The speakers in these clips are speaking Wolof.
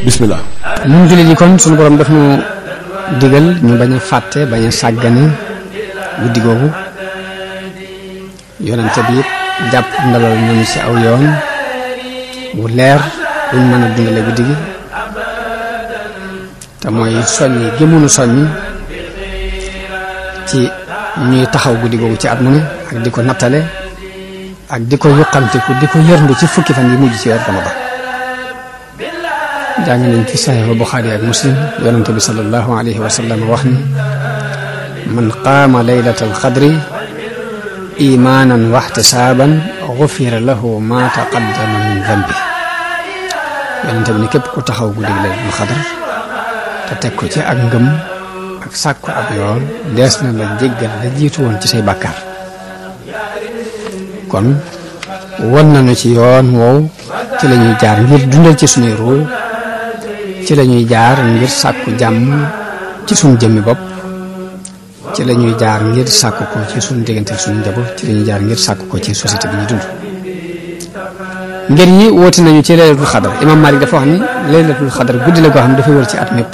bismillah. ñun jullit yi kon sunu borom daf ñu digal ñu bañ a fàtte bañ a sàggane guddi googu yonente bi it jàpp ndalal ñun ci aw yoon wu leer buñ mën a dundale guddi gi te mooy soññi gëmunu soññi ci ñuy taxaw guddi googu ci at mu ne ak di ko nattale ak di ko yuqamtiku di ko yërndu ci fukki fan yi mujj ci weer Ramadan jàng nañ ci Sahih Bukhari ak Muslim yonente bi sallallahu alayhi wa sallam wax ni man qaama laylatal qadri imaanan wa ihtisaaban gufira lahu ma taqaddama min dambi yonente bi ni képp ku taxaw guddi laylatul qadr te teg ko ci ak ngëm ak sàkku ab yoon dees na la jéggal la jiitu woon ci say bàkkaar kon won nañu ci yoon woow ci la ñuy jaar ngir dundal ci suñuy ruu ci la ñuy jaar ngir sàkku jàmm ci suñu jëmmi bopp ci la ñuy jaar ngir sàkku ko ci suñu diggante suñu njaboot ci la ñuy jaar ngir sàkku ko ci société bi ñu dund ngir yi woote nañu ci laylatul xadar imam Malik dafa wax ni laylatul xadar guddi la goo xam ne dafa wër ci at mépp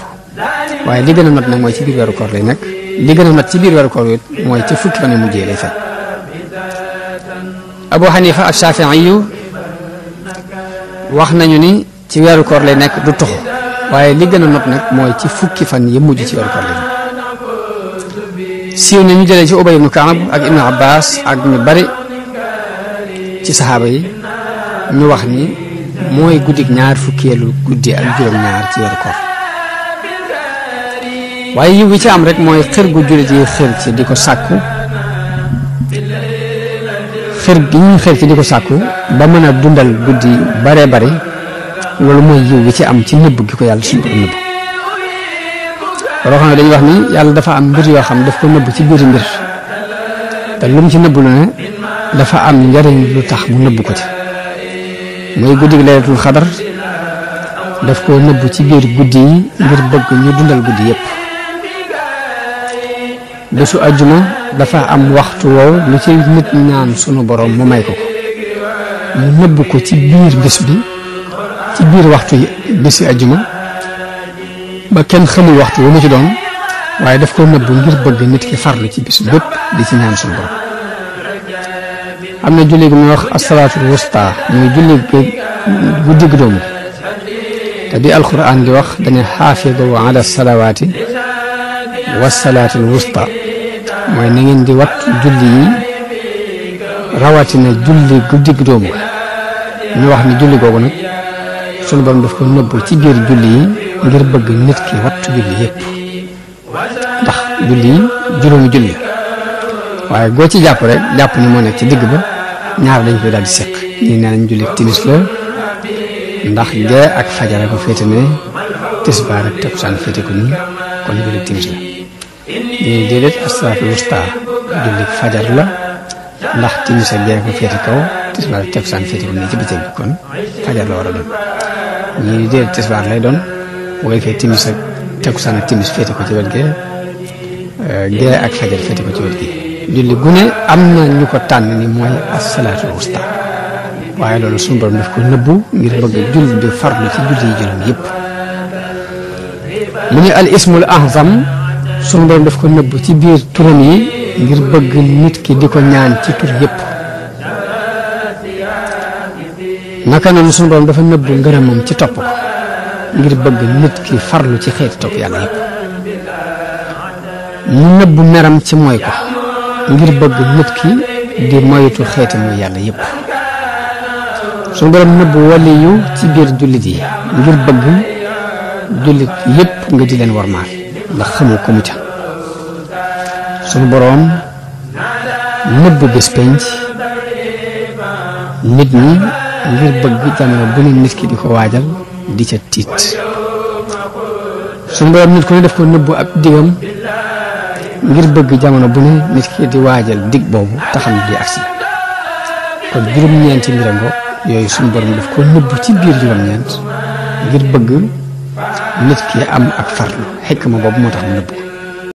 waaye li gën a not nag mooy ci biir weeru koor lay nekk li gën a not ci biir weeru koor it mooy ci fukki fan yu mujjee lay fekk Abu Hanifa ak Shafi'i yu wax nañu ni ci weeru koor lay nekk du tox waaye li gën a not nag mooy ci fukki fan yi mujj ci weeru koor lay nekk siiw na ñu jëlee ci Ubay ibnu Kaab ak Ibnu Abbas ak ñu bari ci saxaaba yi ñu wax ni mooy guddik ñaar fukkeelu guddi ak juróom-ñaar ci weeru koor waaye yiw gi ci am rek mooy xër gu jullit yi xër ci di ko sàkku xër gi ñuy xër ci di ko sàkku ba mën a dundal guddi baree bari loolu mooy yiw gi ci am ci nëbb gi ko yàlla suñu borom nëbb loo xam ne dañuy wax ni yàlla dafa am mbir yoo xam daf ko nëbb ci biir mbir te lu mu ci nëbb lu ne dafa am njariñ lu tax mu nëbb ko ci mooy guddi gi laylatul xadar daf ko nëbb ci biir guddi yi ngir bëgg ñu dundal guddi yépp bésu àjjuma dafa am waxtu woow lu ci nit ñaan sunu borom mu may ko ko mu nëbb ko ci biir bés bi ci biir waxtu yi bési àjjuma ba kenn xamul waxtu wu mu ci doon waaye daf ko nëbb ngir bëgg nit ki farlu ci bis bépp di ci ñaan sunu borom am na julli gi muy wax asalaatul wusta muy julli gu digg doomu te bi alquran di wax dañu xaafidu ala salawaati wasalaatul wusta mooy na ngeen di wat julli yi rawatina julli gu digg doomu ñu wax ni julli googu nag sunu borom daf ko nëbb ci biir julli yi ngir bëgg nit ki wattu julli yépp ndax julli yi juróomi julli waaye goo ci jàpp rek jàpp ni moo nekk ci digg ba ñaar dañ koy daal di seq ñi nee nañ julli timis la ndax gee ak fajara ko féete ne tisbaar ak takkusaan féete ko nii kon julli timis la ñii déedéet assalaatul wusta julli fajar la ndax timis ak gee ko féete kaw tisbaar ak takkusaan féete ko nii ci bëccëg bi kon fajar la war a doon ñii déedéet tisbaar lay doon bu ko defee timis ak takkusaan ak timis féete ko ci wet gee ak fajar féete ko ci wet gi julli gu ne am na ñu ko tànn ni mooy assalaatul wusta waaye loolu suñu borom daf ko nëbbu ngir bëgg julli bi farlu ci julli yi juróom yépp mu ne al ismul ahzam suñu borom daf ko nëbbu ci biir turam yi ngir bëgg nit ki di ko ñaan ci tur yépp naka noonu suñu borom dafa nëbbu ngërëmam ci topp ko ngir bëgg nit ki farlu ci xeeti topp yàlla yépp mu nëbbu meram ci mooy ko ngir bëgg nit ki di moytu xeeti muy yàlla yépp suñu borom nëbbu waliyu ci biir jullit yi ngir bëgg jullit yépp nga di leen warmaal ndax xamoo ko mu ca suñu borom nëbbu bés penc nit ñi ngir bëgg jamono bu ne nit ki di ko waajal di ca tiit suñu borom nit ku ne def ko nëbbu ab digam ngir bëgg jamono bu ne nit ki di waajal dig boobu taxam di agsi kon juróom-ñeenti mbirango yooyu suñu borom daf ko nëbb ci biir juróom-ñeent ngir bëgg nit ki am ak farlu xekk ma boobu moo tax mu nëbb ko